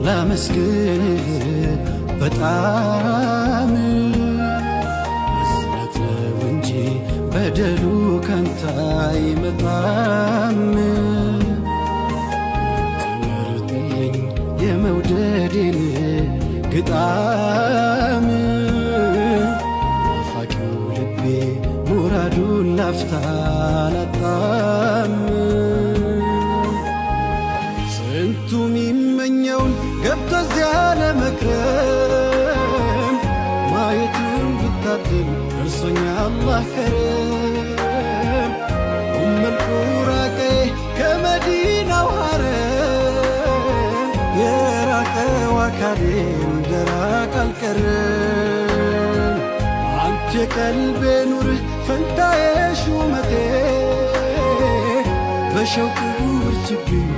ላመስግንህ በጣም እዝነት ነው እንጂ በደሉ ካንተ አይመጣም። ትመርጥልኝ የመውደዴን ግጣም ናፋቂው ልቤ ሙራዱን ላፍታ አላጣም። ስንቱ ሚመኘውን ገብቶ እዚያ ለመክረም ማየቱን ብታድል ደርሶኛ አላህ ከረም። ኡመል ቁራ ቀዬ ከመዲናው ሐረም የራቀው አካሌ እንደራቅ አልቀረም። አንተ የቀልቤ ኑር ፈንታዬ ሹመቴ በሸውቅ ውርጅብኝ።